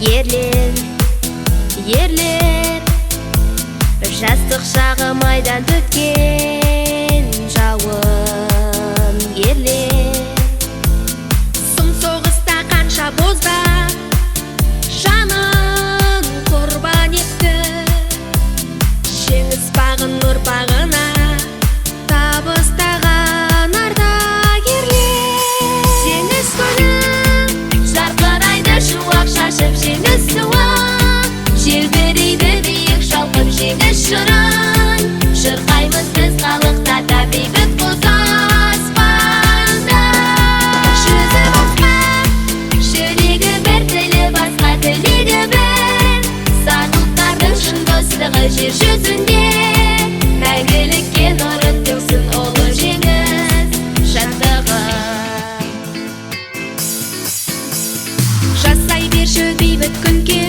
Ерлер, ерлер, жастық шағы майдан төккен жауынгерлер. Сұм соғыста қанша боздақ жанын құрбан етті, жеңіс бағын ұрпағына табыстаған ардагерлер. Жеңіс күні жарқырайды шуақ шашып, жеңіс туы желбірейді биік шалқып, жеңіс жырын шырқаймыз біз қалықтата бейбіт қос аспанда. Жүзі басқа, жүрегі бір, тілі басқа, тілегі бір, сан ұлттардың шын достығы жер жүзінде мәңгілікке нұрын төксін ұлы жеңіс шаттығы. Жасай берші бейбіт күнге,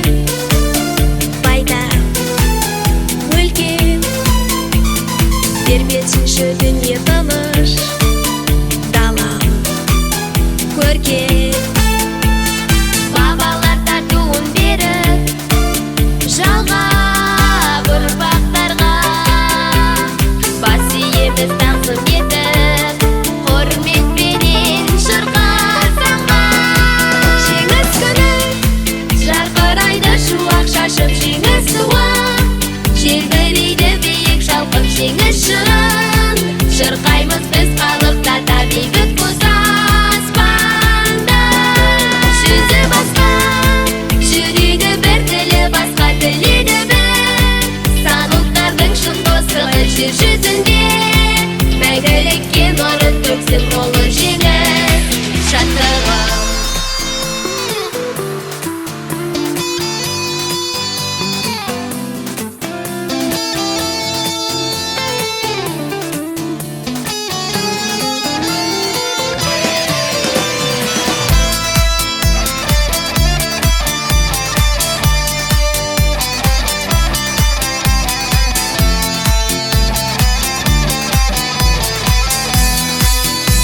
байтақ өлкем, тербетсінші дүние тыныш, далам көркем. Бабалар тартуын беріп жалғап ұрпақтарға, бас иеміз тағзым етіп құрметпенен шырқасаңға. Жеңіс күні жарқырайды шуақ шашып, жеңіс туы желбірейді биік шалқып, жеңіс жырын шырқаймыз біз қалықтата бейбіт қос аспанда. Жүзі басқа, жүрегі бір, тілі басқа, тілегі бір, сан ұлттардың шын достығы жер жүзінде мәңгілікке нұрын төксін ұлы жеңіс шаттығы.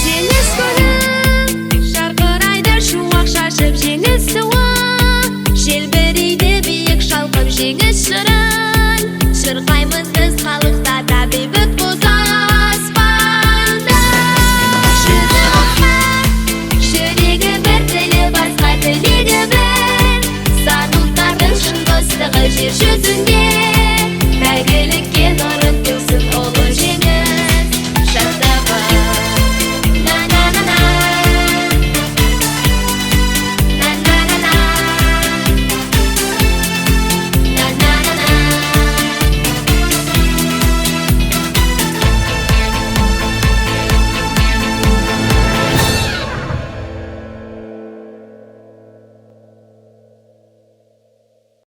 Жеңіс күні жарқырайды шуақ шашып, жеңіс туы желбірейді биік шалқып, жеңіс жырын шырқаймыз біз қалықтата бейбіт қос аспанда. Жүзі басқа, жүрегі бір, тілі басқа, тілегі бір, сан ұлттардың шын достығы жер жүзінде мәңгілікке нұрын